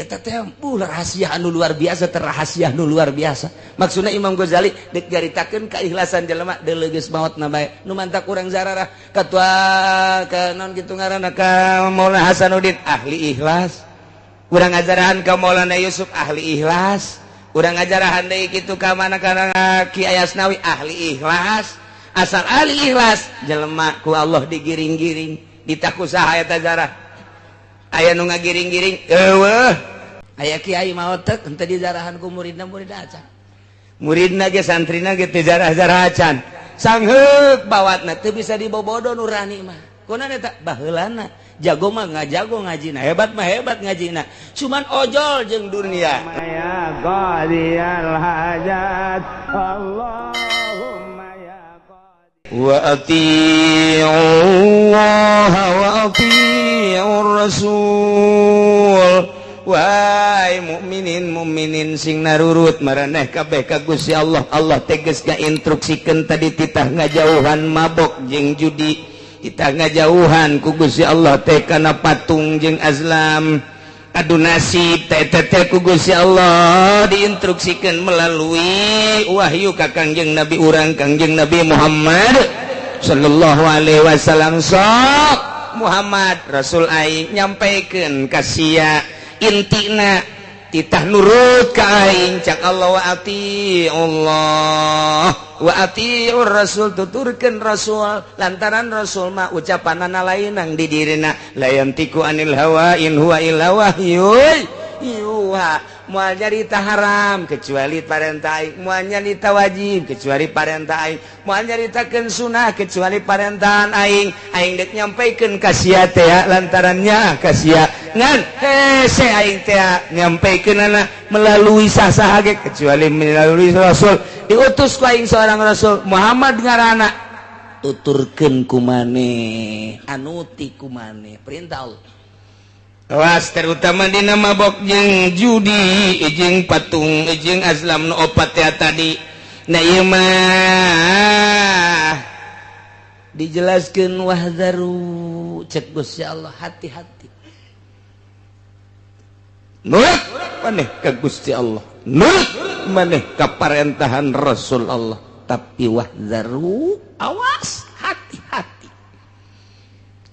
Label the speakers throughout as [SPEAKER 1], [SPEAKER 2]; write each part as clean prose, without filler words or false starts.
[SPEAKER 1] Eta teh rahasia anu luar biasa, terrahasia anu luar biasa. Maksudna Imam Ghazali dek nyaritakeun keikhlasan jelema deuleu geus maotna bae. Nu mantak urang zararah katua ka naon kitu ngaranna ka Maulana Hasanuddin ahli ikhlas. Urang ngajarahan ka Maulana Yusuf ahli ikhlas. Urang ngajarahan deui kitu ka mana kana Ki Asnawi ahli ikhlas. Asal ahli ikhlas jelema ku Allah digiring-giring ditaku saha eta zarah. Aya nu ngagiring-giring eueuh. Aya kiai maot teh henteu dizarahan ku muridna, murid acan. Muridna ge santrina ge teu zarah-zarah acan. Sangheuk bawatna teu bisa dibobodo nurani mah. Kunaon eta baheulana jago mah ngajago ngajina, hebat mah hebat ngajina. Cuman ojol jeung dunia.
[SPEAKER 2] Ya qadiyal hajat Allahumma ya qadi
[SPEAKER 1] wa ati'u Allah wa ati'u Rasul. Wahai mukminin mukminin sing narurut maraneh kabeh ka Gusti Allah. Allah tegas ngainstruksikeun tadi titah ngajauhan mabok jeung judi, titah ngajauhan ku Gusti Allah teh kana patung jeung azlam. Adu nasib teh teh ku Gusti Allah diinstruksikeun melalui wahyu ka Kangjeng Nabi urang, Kangjeng Nabi Muhammad sallallahu alaihi wasallam. Sok Muhammad Rasul aing nyampaikeun ka sia intina titah nurut ka aing cak Allah wa ati Allah wa atiur rasul, tuturkeun rasul lantaran rasul mah ucapanana lain di dirina la yantiku anil hawa in huwa illa wahyun yuha. Moal nyarita haram kecuali parentah aing, moal nyarita wajib kecuali parentah aing, moal nyaritakeun sunah kecuali parentahan aing. Aing dek nyampaikeun ka sia teh lantarannya ka sia ngan hese aing teh nyampaikeunana melalui sah-saha ge kecuali melalui rasul. Diutus ku aing seorang rasul Muhammad ngaranna, tuturkeun ku maneh, anuti ku maneh perintah Allah. Awas terutama dina mabok jeung judi jeung patung jeung azlam nu opat ya tadi. Nah ieu mah dijelaskeun wahzaru cek Gusti Allah, hati-hati nurut maneh ka Gusti Allah, nurut maneh ka parentahan Rasul Allah, tapi wahzaru awas hati-hati.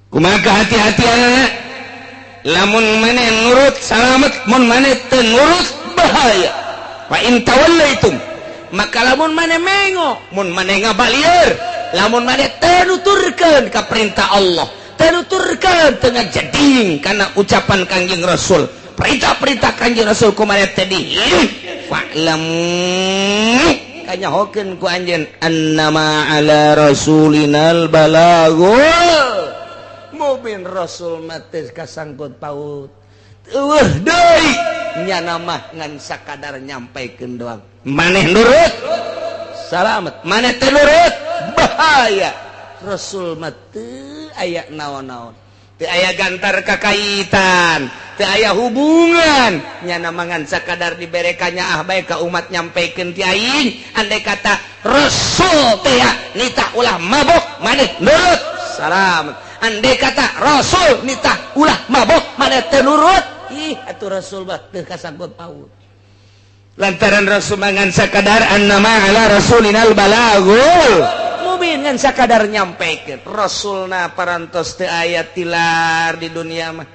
[SPEAKER 1] Kumaha hati-hati? Lamun maneh nurut salamet, mun maneh teu nurut bahaya. Fa in tawallaitum, maka lamun maneh mengo, mun maneh ngabalieur, lamun maneh teu nuturkeun ka perintah Allah, teu nuturkeun, teu ngajeding kana ucapan Kangjeng Rasul, perintah-perintah Kangjeng Rasul ku maneh teh fa'lamu kanyahokeun ku anjeun annama ala rasulinal balagul mubin. Rasul mah teu kasangkut paut eueuh deui, nyana mah ngan sakadar nyampaikeun doang. Maneh nurut salamet, maneh teu nurut bahaya. Rasul mah teu aya naon-naon, teu aya gantar kakaitan, teu aya hubungan, nyana mah ngan sakadar diberekannya ah bae ka umat nyampaikeun ti aing. Andai kata Rasul teh nitah ulah mabok, maneh nurut salamet. Andai kata Rasul nitah ulah mabok, maneh teu nurut, ih atuh Rasul mah teu kasangkut paut lantaran Rasul ngan sakadar annama ala rasulinal balagul mubin, ngan sakadar nyampaikeun. Rasulna parantos teu aya tilar di dunia mah,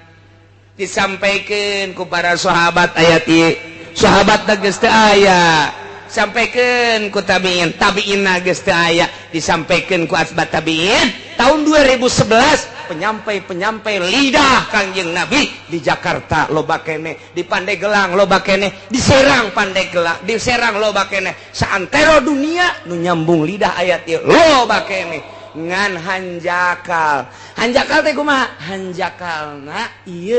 [SPEAKER 1] disampaikan ku para sahabat ayat ieu, sahabat geus teu aya, sampaikan ku tabiin, tabiin geus teu aya, disampaikan ku atba tabiin. Tahun 2011 penyampai-penyampai lidah Kangjeng Nabi di Jakarta loba kene, di Pandeglang loba kene, di Serang, Pandeglang, di Serang loba kene, saantero dunia nu nyambung lidah ayat ieu loba kene. Ngan hanjakal, hanjakal teh kumaha hanjakalna? Ieu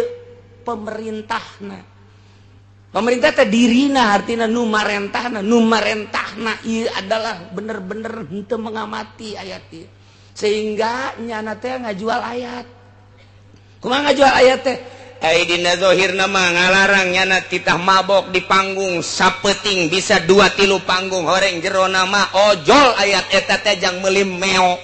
[SPEAKER 1] pemerintahna, pemerintah teh dirina, artinya nu marentahna, nu marentahna ieu adalah bener-bener henteu mengamati ayat ieu sehingga nyana teh ngajual ayat. Kumaha ngajual ayat teh? Ai dina zahirna mah ngalarang nyana titah mabok di panggung sapeting bisa dua tilu panggung, horeng jero mah ojol ayat eta teh jang meuli meo.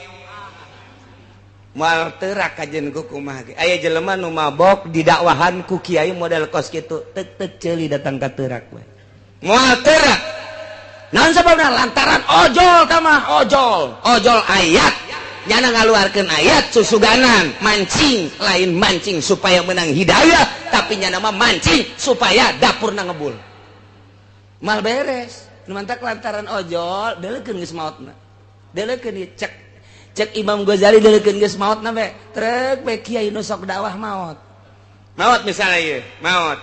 [SPEAKER 1] Moal teurak kajen ku kumaha ge. Aya jelema nu mabok didakwahan ku kiai model kos kitu, tek-tek ceuli datang ka teurak we. Moal teurak. Naon sababna? Lantaran ojol tamah ojol, ojol ayat. Nyana ngaluarkeun ayat susuganan, mancing, lain mancing supaya menang hidayah, tapi nyana mah mancing supaya dapurna ngebul. Mal beres. Nu mantak lantaran ojol, deuleukeun geus maotna. Deuleukeun ieu cek cek Imam Ghazali deuleukeun geus maotna be. Trek be kiai nu sok dakwah maot. Maot misalnya ieu, maot.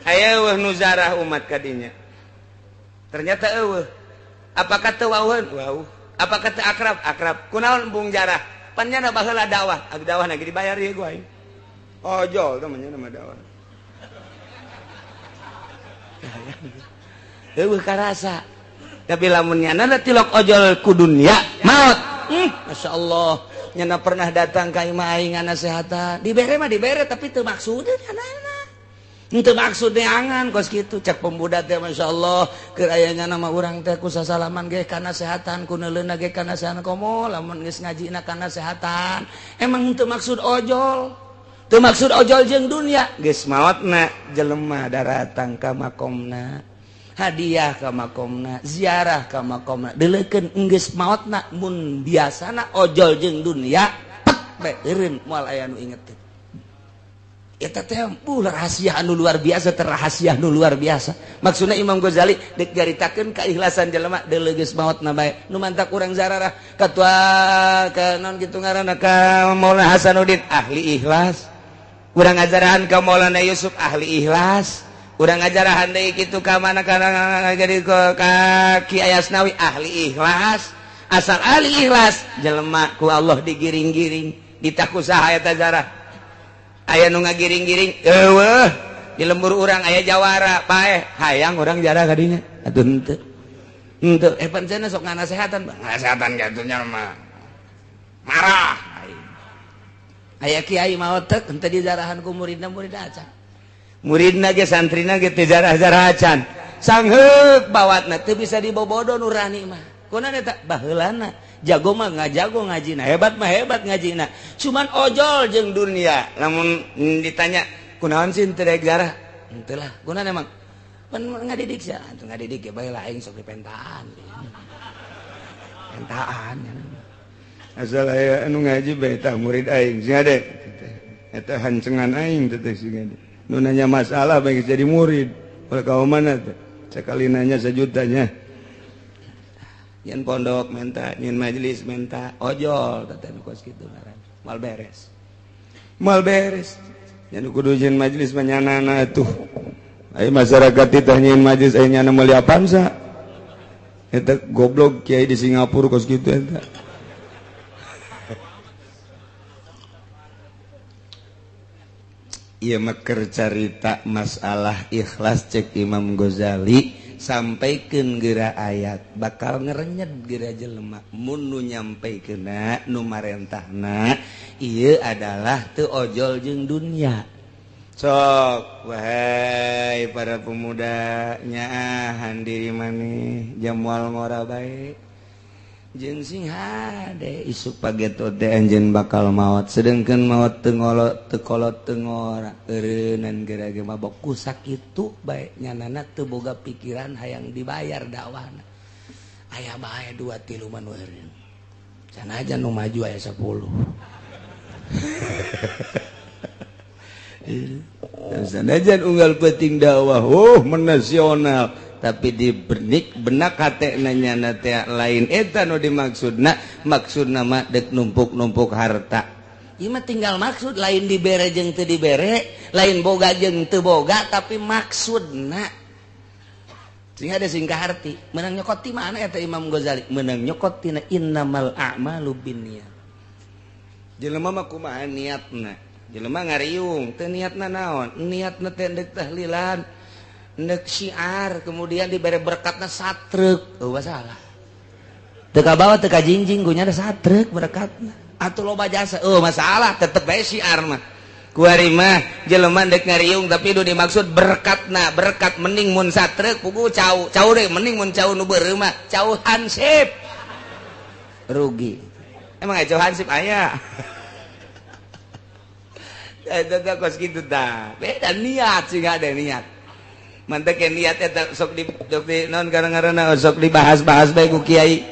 [SPEAKER 1] Aya eueuh nu zarah umat kadinya. Ternyata eueuh. Apakah teu wauheun? Wauh. Apakah teu akrab? Akrab. Kunaon embung jarah? Pan nyana baheula dakwah. Atuh dakwah lagi dibayar ieu ku aing. Ojol teh mah nyana mah dakwah. Eueuh karasa. Tapi lamun nyana tilok ojol ku dunia maot. Masya Allah, nyana pernah datang ka imah aing ngasehatan. Dibere mah dibere tapi teu maksudna nyana. Teu maksud neangan kos kitu cek pemuda teh Masya Allah keur aya nyana mah urang teh ku sasalaman ge kana sehatan ku neuleuna ge kana sehatan komo lamun geus ngajina kana sehatan. Emang teu maksud ojol. Teu maksud ojol jeung dunia geus maotna jelema daratang ka makomna. Hadiah ka makomna, ziarah ka makomna, deuleukeun enggeus maotna mun biasana ojol jeung dunia pek bae eureun moal aya nu inget. Eta teh rahasia anu luar biasa, terrahasia anu luar biasa. Maksudna Imam Ghazali deuk nyaritakeun keikhlasan jelema deuleu geus maotna bae. Nu mantak urang zararah katua ka naon kitu ngaranna ka Maulana Hasanuddin ahli ikhlas. Urang ngajarahan ka Maulana Yusuf ahli ikhlas. Urang ngajarahan deui kitu ka mana kana jadi ka Ki Ayasnawi ahli ikhlas. Asal ahli ikhlas jelema ku Allah digiring-giring ditaku saha eta zarah. Aya nu ngagiring-giring eueuh di lembur urang aya jawara paeh hayang urang jarah kadinya atuh henteu henteu pan cenah sok nganasehatan ngasehatan kitu nya mah marah aya kiai maot teh henteu dijarahan ku muridna muridna acan muridna ge santrina ge teu jarah-jarah acan sangheuk bawatna teu bisa dibobodo nurani mah kunaon eta baheulana jago mah ngajago ngajina hebat mah hebat ngajina cuman ojol jeung dunia lamun ditanya kunaon sih teu daek jarah henteu lah kunaon emang pan ngadidik sia atuh ngadidik ge bae lah aing sok dipentaan pentaan
[SPEAKER 2] asal aya anu ngaji bae tah murid aing sing ade eta hancengan aing teh sing ade nu nanya masalah bae jadi murid ulah ka mana teh sakali nanya sejutanya
[SPEAKER 1] nyen pondok menta nyen majelis menta ojol teh nu kos kitu ngaran moal beres
[SPEAKER 2] moal beres nya nu kudu nyen majelis mah nyanana atuh aya masyarakat teh nyen majelis aya nyana meuli Avanza eta goblok kiai di Singapura kos kitu eta.
[SPEAKER 1] Ieu mah keur carita masalah ikhlas cek Imam Ghazali sampaikeun geura ayat bakal ngerenyet geura jelema mun nu nyampaikeunna nu marentahna ieu adalah teu ojol jeung dunia.
[SPEAKER 2] Sok wahai para pemuda nyaahan diri maneh jamual ngora bae
[SPEAKER 1] jeung sing hade isuk pageto teh anjeun bakal maot sedengkeun maot teu ngolot teu kolot teu ngora eureunnan geura ge mabok ku sakitu bae nyanana teu boga pikiran hayang dibayar dakwahna aya bae 2 3 mah nu eureun sanajan nu maju aya 10.
[SPEAKER 2] Sanajan unggal penting dakwah oh menasional
[SPEAKER 1] tapi di benik benak hate nanya teh lain eta nu dimaksudna maksudna mah dek numpuk-numpuk harta ieu mah tinggal maksud lain dibere jeung teu dibere lain boga jeung teu boga tapi maksudna sehingga ada singkah arti menang nyokot ti mana eta Imam Ghazali menang nyokot tina innamal a'malu binniyat jelema mah kumaha niatna jelema ngariung teu niatna naon niatna teh deuk tahlilan ndek syiar kemudian diberi berkatna satrek eueuh salah teu kabawa teu kajingjing gunya ada satrek berkatna atuh loba jasa eueuh masalah tetep bae syiar mah kuari mah jelema ndek ngariung tapi nu dimaksud berkatna berkat mending mun satrek pugu cau cau deui mending mun cau nu beureum mah cau hansip rugi emang aya cau hansip aya. Eta teh kos kitu tah. Beda niat sih, ada niat. Mantek niat eta sok di naon karena sok dibahas-bahas bae ku kiai.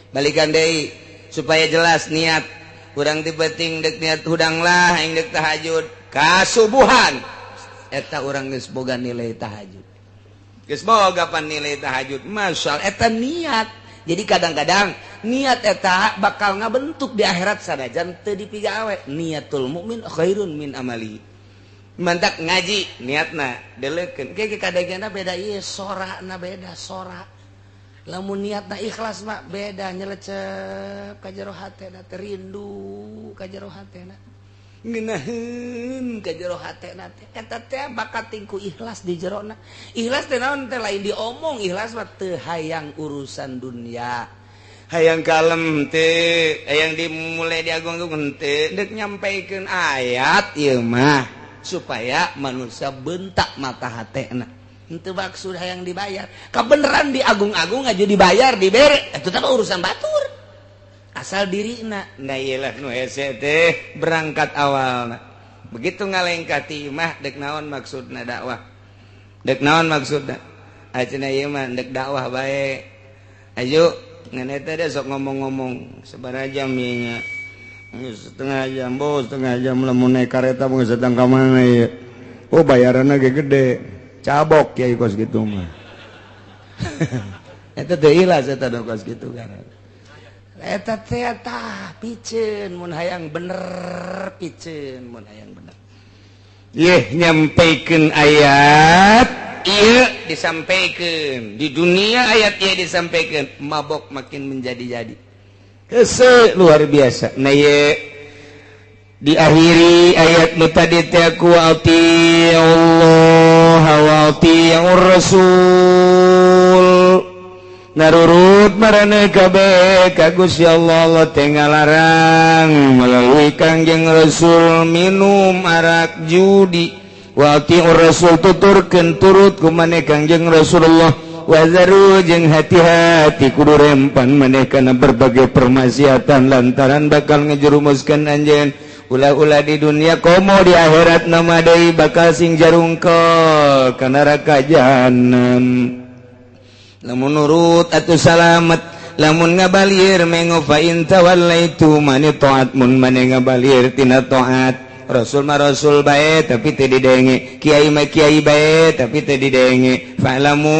[SPEAKER 1] Balikan deui supaya jelas niat. Kurang ti penting dek niat hudang lah aing dek tahajud kasubuhan. Eta urang geus boga nilai tahajud. Geus boga pan nilai tahajud. Masyaallah eta niat. Jadi kadang-kadang niat eta bakal ngabentuk di akhirat sanajan teu dipigawe. Niatul mukmin khairun min amali. Mantak ngaji niatna deleukeun. Ke kadangna beda ieu sorana beda sora. Lamun niatna ikhlas mah beda nyelecep ka jero hatena teh rindu ka jero hatena. Ngeunaheun ka jero hatena teh eta teh bakat tingku ikhlas di jerona. Ikhlas teh naon teh lain diomong, ikhlas mah teu hayang urusan dunia. Hayang kalem teh, hayang dimulai diagung-agung teh, dek nyampaikeun ayat ieu mah supaya manusia bentak mata hatena. Henteu maksud hayang dibayar. Kabeneran diagung-agung aja dibayar, dibere, eta teh urusan batur. Asal dirina. Nah iyalah nu hese teh berangkat awalna. Begitu ngalengkah ti imah dek naon maksudna dakwah. Dek naon maksudna? Acenah ieu mah dek dakwah bae. Ayo ngan eta teh sok ngomong-ngomong sabaraha jam ieu nya. Setengah jam, bos, setengah jam lamun naik kareta mah geus datang ka mana ieu. Oh bayaranna ge gede. Cabok kiai kos kitu mah. Eta teh ikhlas eta kos kitu kan. Eta teh tah piceun mun hayang bener, piceun mun hayang bener. Yeh nyampaikeun ayat ieu disampaikeun di dunia, ayat ieu disampaikeun mabok makin menjadi-jadi. Hese luar biasa. Nah ieu diakhiri ayat nu tadi teh ku Allah wa atiur rasul. Narurut marane kabeh ka Gusti Allah, Allah teh ngalarang melalui Kangjeng Rasul minum arak, judi. Wa atiur rasul, tuturkeun turut ku maneh Kangjeng Rasulullah. Wazaru jeung hati-hati kudu rempan maneh kana berbagai permaksiatan lantaran bakal ngejerumuskeun anjeun ulah-ulah di dunia komo di akhirat nama deui bakal sing jarungkol ka neraka jahanam. Lamun nurut atuh salamet, lamun ngabalir mengo fa in tawallaitu mani taat mun mane ngabalir tina taat. Rasul mah rasul bae tapi teu didenge, kiai mah kiai bae tapi teu didenge. Fa'lamu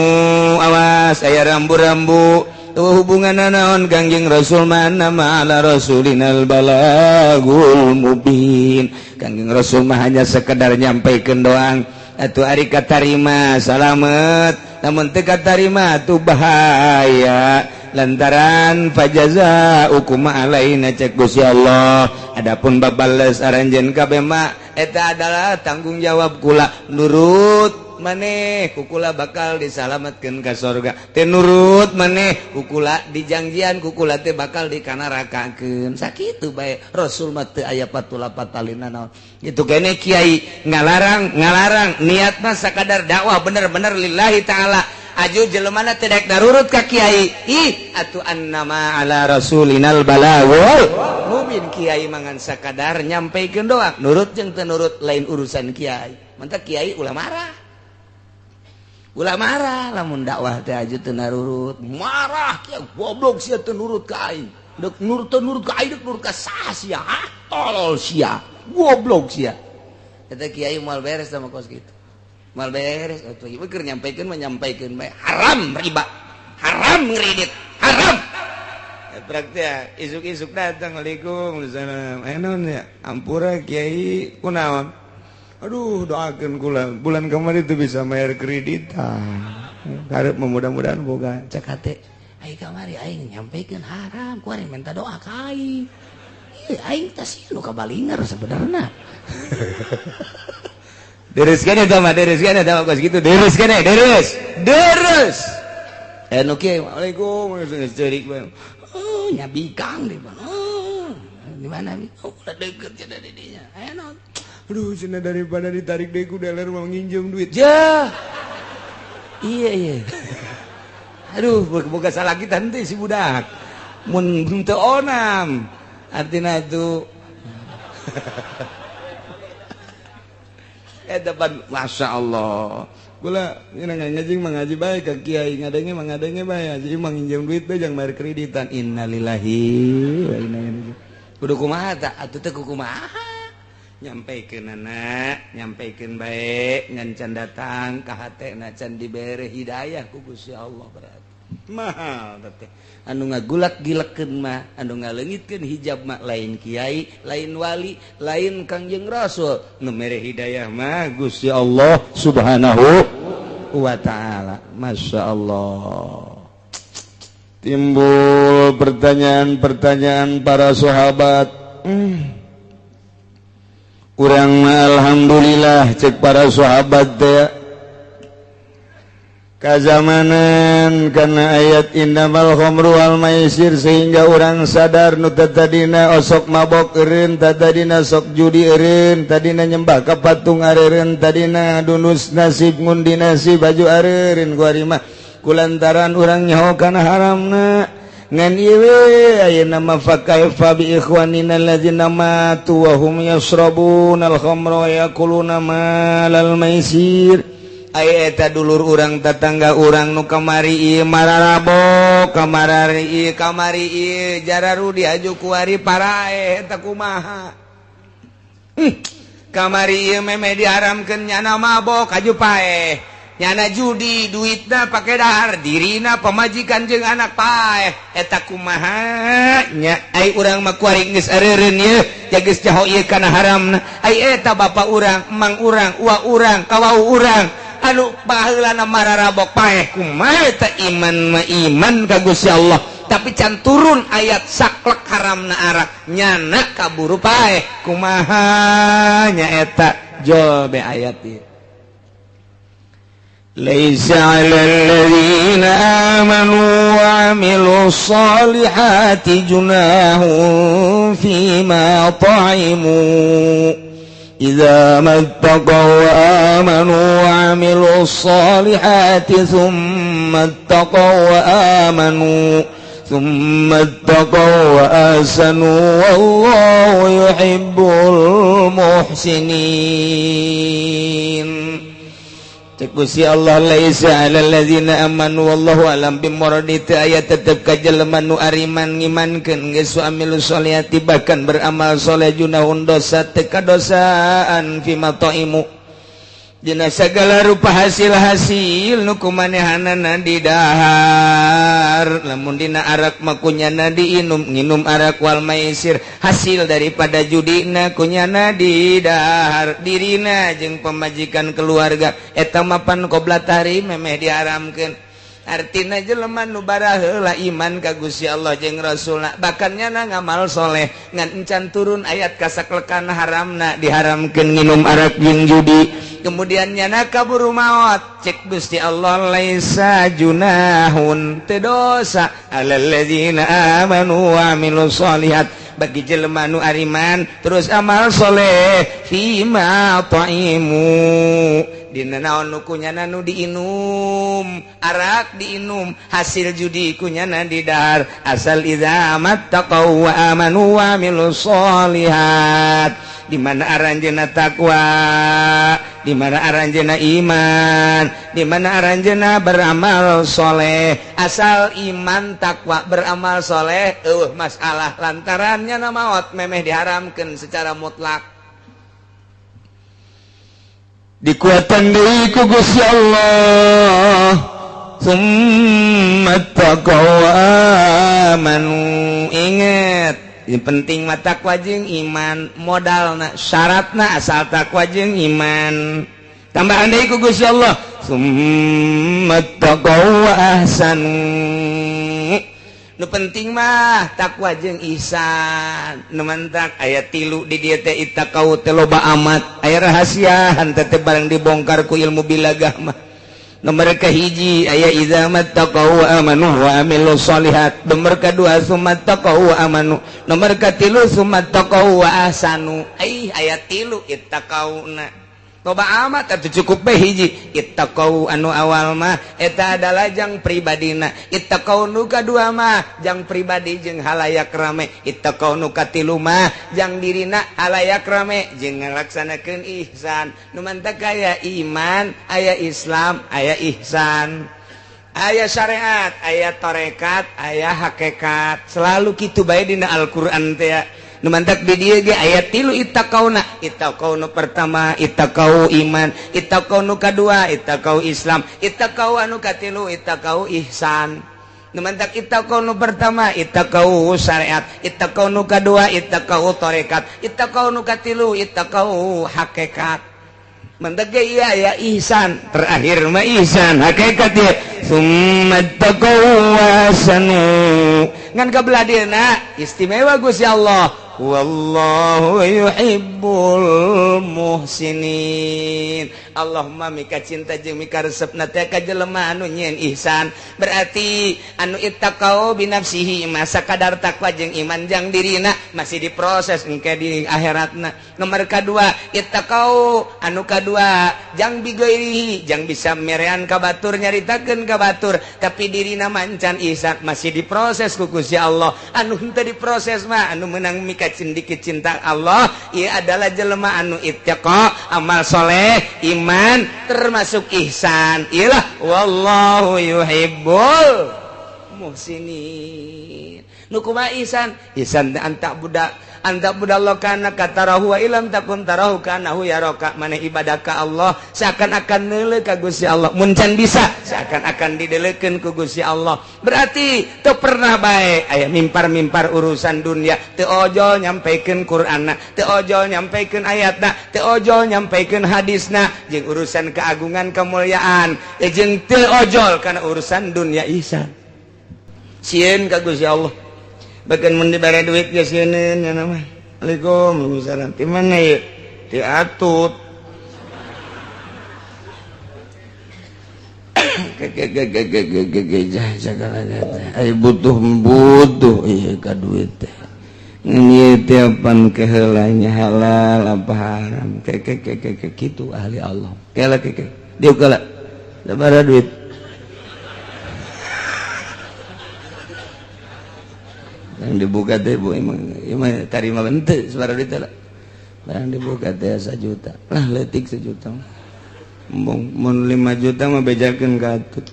[SPEAKER 1] awas aya rambu-rambu tuh hubungan naon Kangjeng Rasul mah nama ala rasulinal balagul mubin. Kangjeng Rasul mah hanya sekedar nyampaikeun doang. Atuh ari katarima salamet, namun teu katarima tuh bahaya lantaran fajaza ukuma alaina cek Gusti Allah. Adapun babales aranjeun kabeh mah eta adalah tanggung jawab kula. Nurut maneh kukula bakal disalametkeun ka sorga, teu nurut maneh kukula dijangjian kukula teh bakal dikanarakakeun. Sakitu bae Rasul mah teu aya patula patalina naon. Gitu kene kiai ngalarang ngalarang niat mah sakadar dakwah bener-bener lillahi taala. Aju jelemana teu daek narurut ka kiai, ih atuh annama ala rasulinal balagul mubin. Kiai mangan sakadar nyampaikeun doang, nurut jeung teu nurut lain urusan kiai. Mantak kiai ulah marah, ulah marah lamun dakwah teh aju teu narurut marah kiai, goblok sia teu nurut ka aing, dek nurut teu nurut ka aing, dek nurut ka saha sia, ah tolol sia, goblok sia. Eta kiai moal beres sama kos kitu, moal beres atuh. Ieu keur nyampaikeun mah nyampaikeun bae, haram riba, haram ngredit, haram. Praktek isuk-isuk datang, waalaikumsalam, naon ya, ampura kiai, kunaon, aduh doakan kula bulan kemarin itu bisa bayar kreditan, karep mudah-mudahan boga. Cek hate aing kamari aing nyampaikeun haram ku ari minta doa ka aing. Ieu aing teh sieun nu kabalinger sebenarna. Deres kene eta mah, deres kene eta mah kos kitu, deres kene, deres deres. Eh nu kieu, waalaikum, geus ceurik bae. Oh nyabikang di mana, oh di mana, oh udah deket cenah di dinya. Aya naon, aduh cenah daripada ditarik deui ku dealer mau nginjem duit. Ja. Iya iya. Aduh, boga salah kita henteu si budak. Mun teu onam. Artina tuh.
[SPEAKER 2] Eta pan masyaallah. Kula ngaji mengaji bae ka kiai, ngadenge mengadenge bae, haji mah nginjem duit bae jang bayar kreditan. Innalillahi wa inna ilaihi raji'un. Kudu kumaha tah? Atuh teh kumaha? Nyampaikeun anak, nyampaikeun bae ngan can datang ka hatena can dibere hidayah ku Gusti Allah berarti. Mahal teh. Anu ngagulak gilekeun mah, anu ngaleungitkeun hijab mah lain kiai, lain wali, lain Kangjeng Rasul. Nu mere hidayah mah Gusti Allah Subhanahu wa taala. Masya Allah. Timbul pertanyaan-pertanyaan para sahabat. Urang alhamdulillah cek para sahabat teh kazamanan karena ayat innamal khamru wal maisir sehingga orang sadar nu tadina osok mabok eureun, tadina sok judi eureun, tadina nyembah ka patung areureun, tadina dunus nasib ngundi nasib baju areureun ku ari mah kulantaran urang nyaho kana haramna. Ngan ieu ayeuna mah fa kaifa bi ikhwanina alladzina matu wa hum yashrabuna al-khamra wa yakuluna malal maisir. Aya eta dulur urang, tetangga urang nu kamari ieu mararabok, kamari ieu, kamari ieu jararudi aju kuari paraeh, eta kumaha? Kamari ieu memeh diharamkeun nyana mabok aju paeh, nyana judi duitna pake dahar dirina pamajikan jeung anak paeh, eta kumaha nya? Ai urang mah kuari geus areureun ieu ya, geus jaho ieu kana haramna. Ai eta bapa urang, emang urang, uwa urang, kawau urang anu baheulana mararabok paeh kumaha eta? Iman mah iman ka Gusti Allah, tapi can turun ayat saklek haramna arak nyana kaburu paeh, kumaha nya eta? Jol be ayat ieu. ليس على الذين آمنوا وعملوا الصالحات جناح فيما طعموا إذا ما اتقوا وآمنوا وعملوا الصالحات ثم اتقوا وآمنوا ثم اتقوا وأحسنوا والله يحب المحسنين. Cek Gusti Allah, laisa 'alal ladzina amanu, wallahu alam bimuradi, teu aya tetep ka jelema nu ariman, ngimankeun geus, amilu sholihati, bahkan beramal soleh, junahun dosa, teu kadosaan, fima thaimu dina segala rupa hasil-hasil nu kumanehanana didahar. Lamun dina arak mah kunyana diinum, nginum arak, wal maisir, hasil daripada judina kunyana didahar dirina jeung pemajikan keluarga, eta mapan qobla tahrim memeh diharamkeun. Artina jelema nu baraheula iman ka Gusti Allah jeung Rasulna, bahkan nyana ngamal soleh, ngan encan turun ayat kasaklekan haramna, diharamkeun nginum arak jeung judi, kemudian nyana kaburu maot, cek Gusti Allah, laisa junahun, teu dosa, alal ladzina amanu wa amilus solihat, bagi jelema nu ariman terus amal soleh, fima thaimu dina naon nu kunyana nu diinum, arak diinum, hasil judi kunyana didahar, asal idza mattaqau wa amanu wa amilus solihat, di mana aranjeuna takwa, di mana aranjeuna iman, di mana aranjeuna beramal soleh. Asal iman, takwa, beramal soleh, eueuh masalah lantarannya maot memeh diharamkeun secara mutlak. Dikuatan deui ku Gusti Allah, summa taqaw amanu. Inget, yang penting mah takwa jeung iman modalna, syaratna asal takwa jeung iman. Tambahan deui ku Gusti Allah, summa taqaw wa ahsanu. Nu penting mah takwa jeung ihsan. Nu mantak aya tilu di dieu teh, ittaqau teh loba amat, aya rahasiaan teh barang dibongkar ku ilmu bilagah mah. Nomor kahiji aya idza mattaqau wa amanu wa amilus solihat, nomor kadua summa taqau wa amanu, nomor katilu summa taqau wa ahsanu. Ai aya tilu ittaqauna.
[SPEAKER 1] Loba amat atuh cukup bae hiji ittaqau anu awal mah eta adalah jang pribadina, ittaqau nu kadua mah jang pribadi jeung halayak rame, ittaqau nu katilu mah jang dirina halayak rame jeung ngalaksanakeun ihsan. Nu mantak aya iman, aya Islam, aya ihsan, aya syariat, aya tarekat, aya hakikat. Selalu kitu bae dina Al-Qur'an teh. Nu mantak di dieu ge aya tilu ittaqauna. Ittaqau nu pertama ittaqau iman, ittaqau nu kadua ittaqau Islam, ittaqau anu katilu ittaqau ihsan. Nu mantak ittaqau nu pertama ittaqau syariat, ittaqau nu kadua ittaqau tarekat, ittaqau nu katilu ittaqau hakikat. Mantak ge ieu aya ihsan, terakhir mah ihsan hakikat ieu. Summa taqau wasanu. Ngan kabelah dieuna istimewa Gusti Allah. Wallahu yuhibbul muhsinin. Allahumma mika cinta jeung mika resepna teh ka jelema anu nyieun ihsan. Berarti anu ittaqau binafsihi masa kadar takwa jeung iman jang dirina masih diproses engke di akhiratna. Nomor kadua ittaqau anu kadua jang bigoirihi jang bisa merean ka batur nyaritakeun ka batur tapi dirina mancan ihsan masih diproses ku Gusti Allah. Anu henteu diproses mah anu meunang mika cindikit cinta Allah ia adalah jelema anu ittaqa amal soleh iman termasuk ihsan. Iyalah wallahu yuhibbul muhsinin. Nu kumaha ihsan? Ihsan anta budak anta budallah kana katarahu wa ilam takun tarahu kanahu yaraka. Maneh ibadah ka Allah seakan-akan neuleuh ka Gusti Allah, mun can bisa seakan-akan didelekeun ku Gusti Allah. Berarti teu pernah bae aya mimpar-mimpar urusan dunia, teu ojol nyampaikan Qur'anna, teu ojol nyampaikan ayatna, teu ojol nyampaikan hadisna jeung urusan keagungan kemuliaan, jeung teu ojol kana urusan dunia ihsan. Sieun ka Gusti Allah. Bahkan mun dibere duit ge sieun nya mah. Assalamualaikum, waalaikumsalam. Ti mana ieu? Ti Atut. Ai butuh ieu ka duit teh. Ngan ieu teh pan keheulanya halal apa haram. Ke kitu ahli Allah. Kela ke. Dieu kela. Sabaraha duit? Yang dibuka teh bu emang emang tarima henteu sabaraha duit teh lah. Barang dibuka teh 1 juta. Lah leutik 1 juta. Embung mun 5 juta mah bejakeun ka Atut.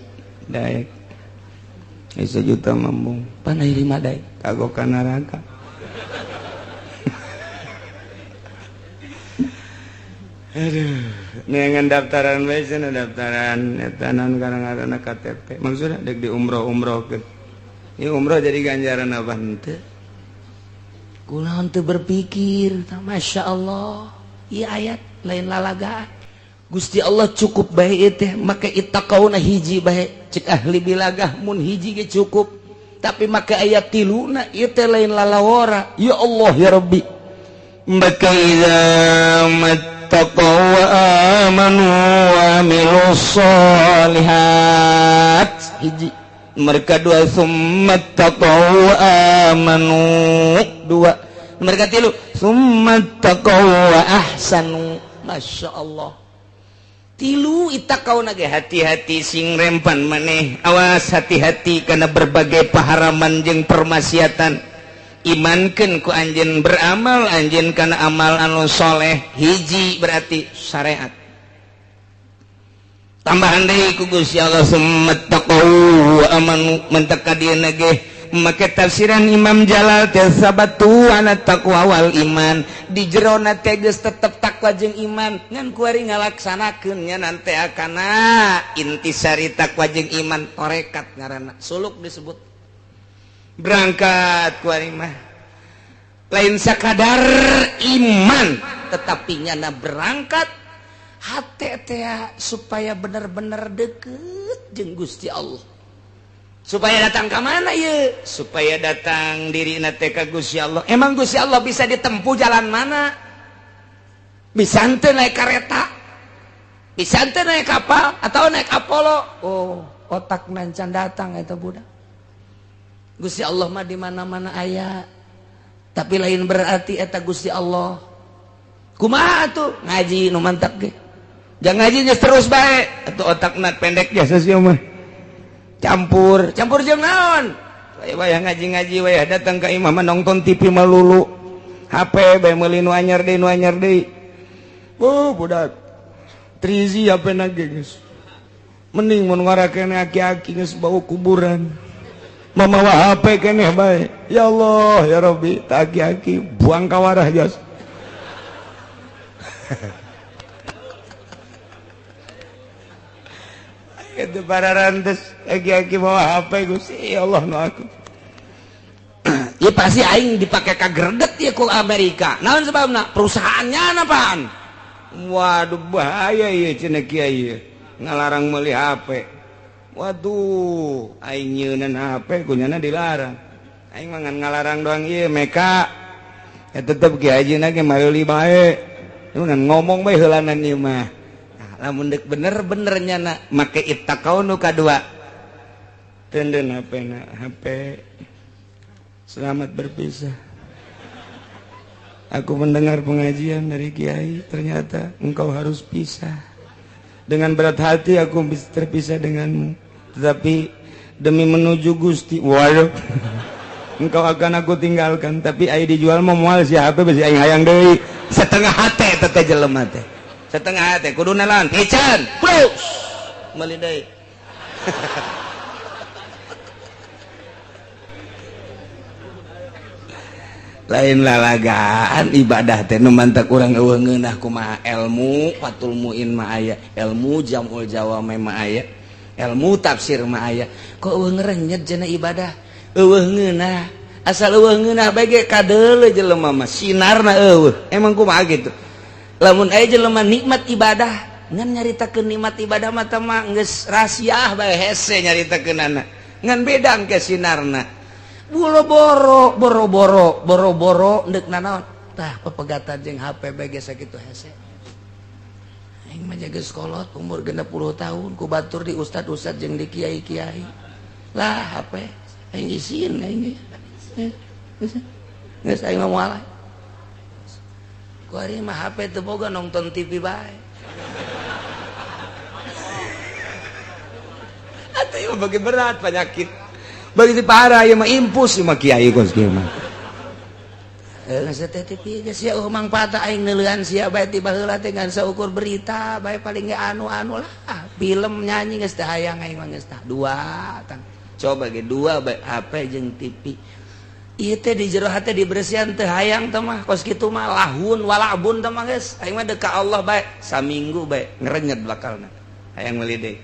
[SPEAKER 1] Daek. 1 juta mah embung. Pan aya 5 daek kagok ka neraka. Aduh, neangan daftaran bae cenah daftaran eta naon ngaranna KTP. Maksudna deuk di umroh-umrohkeun. Ini umroh jadi ganjaran apa henteu? Kunaon teu berpikir, Masya Allah, ieu ayat lain lalagaan. Gusti Allah cukup bae teh, make ittaqauna hiji bae. Cek ahli bilagah mun hiji ge cukup. Tapi make ayat tiluna ieu teh lain lalawara. Ya Allah ya Rabbi. Maka idza mattaqaw wa amanu wa amilus solihat. Hiji. Mereka dua summa taqaw amanu dua. Mereka tilu summa taqaw wa ahsanu. Masya Allah. Tilu ittaqauna ge hati-hati sing rempan maneh. Awas hati-hati karena berbagai paharaman jeung permaksiatan. Imankeun ku anjeun beramal anjeun kana amal anu soleh. Hiji berarti syariat. Tambahan deui ku Gusti Allah summattaqau wa amanu mentaka dieuna ge make tafsiran Imam Jalal teh sabatu ana taqwa wal iman di jerona teh geus tetep takwa jeung iman ngan kuari ngalaksanakeun nya nanti akana intisari takwa jeung iman tarekat ngaranna suluk disebut berangkat kuari mah lain sakadar iman tetapi nyana berangkat hate teh supaya bener-bener deket jeung Gusti Allah. Supaya datang ke mana ieu? Supaya datang dirina teh ka Gusti Allah. Emang Gusti Allah bisa ditempuh jalan mana? Bisa henteu naik kereta? Bisa henteu naik kapal atau naik Apollo? Oh, otak nancan datang eta budak. Gusti Allah mah di mana-mana aya. Tapi lain berarti eta Gusti Allah. Kumaha tuh ngaji nu mantap ge. Jangan ngaji geus terus bae atuh otakna pendek jasa sia mah. Campur, campur jeung naon? Wayah ngaji-ngaji wayah datang ka imah mah nonton TV melulu. HP bae meuli nu anyar deui nu anyar deui. Oh budak. Trizi HP na ge geus. Mending mun ngarakene aki-aki geus bau kuburan. Mamawa HP keneh bae. Ya Allah ya Rabbi, tak aki-aki buang ka warah jas. Itu para rantes aki-aki bawa HP Gusti ya Allah nu aku. Ya pasti aing dipake ka greget ya ku Amerika. Naon sebabna? Perusahaannya apaan? Waduh bahaya ieu cenah kiai ngalarang meuli HP. Waduh, aing nyeunan HP kunyana dilarang. Aing mah ngan ngalarang doang ieu meka. Ya tetep kiai haji ge meuli bae. Ngan ngomong bae heulanan ieu mah. Lamun deuk bener-bener nyana make ittaqau nu kadua. Tenden HP na HP. Selamat berpisah. Aku mendengar pengajian dari kiai, ternyata engkau harus pisah. Dengan berat hati aku terpisah denganmu, tetapi demi menuju Gusti, waduh. Engkau akan aku tinggalkan, tapi ai dijual mah moal si HP besi aing hayang deui. Setengah hate teh jelema teh. Setengah hati kudu nalan pican plus meuli deui. Lain lalagaan ibadah teh nu mantak urang eueuh ngeunah kumaha ilmu fatul muin mah aya, ilmu jamul jawame mah aya, ilmu tafsir mah aya. Kok eueuh ngerenyet cenah ibadah? Eueuh ngeunah. Asal eueuh ngeunah bae ge kadeuleu jelema mah sinarna eueuh. Emang kumaha gitu? Lamun aya jelema nikmat ibadah ngan nyaritakeun nikmat ibadah mah teh mah geus rahasiah bae hese nyaritakeunana ngan beda engke sinarna boro-boro boro-boro boro-boro deuk nanaon tah pepegatan jeung HP bae ge sakitu hese. Aing mah geus kolot umur 60 tahun ku batur di ustad-ustad jeung di kiai-kiai lah HP aing isin aing geus aing mah moal. Kuari mah HP teu boga nonton TV bae. Atuh ieu bagi berat penyakit. Bagi parah ieu mah impus ieu mah kiai kos kieu mah. Geus teh TV geus sia eueuh mangfaat aing neuleuan sia bae ti baheula teh ngan saukur berita bae paling ge anu-anu lah. Film nyanyi geus teh hayang aing mah geus tah dua tang. Coba ge dua bae HP jeung TV. Ieu teh di jero hate dibersihan teh hayang teh mah kos kitu mah lahun walabun teh mah geus aing mah deuk ka Allah bae saminggu bae ngerenyet bakalna hayang meuli deui.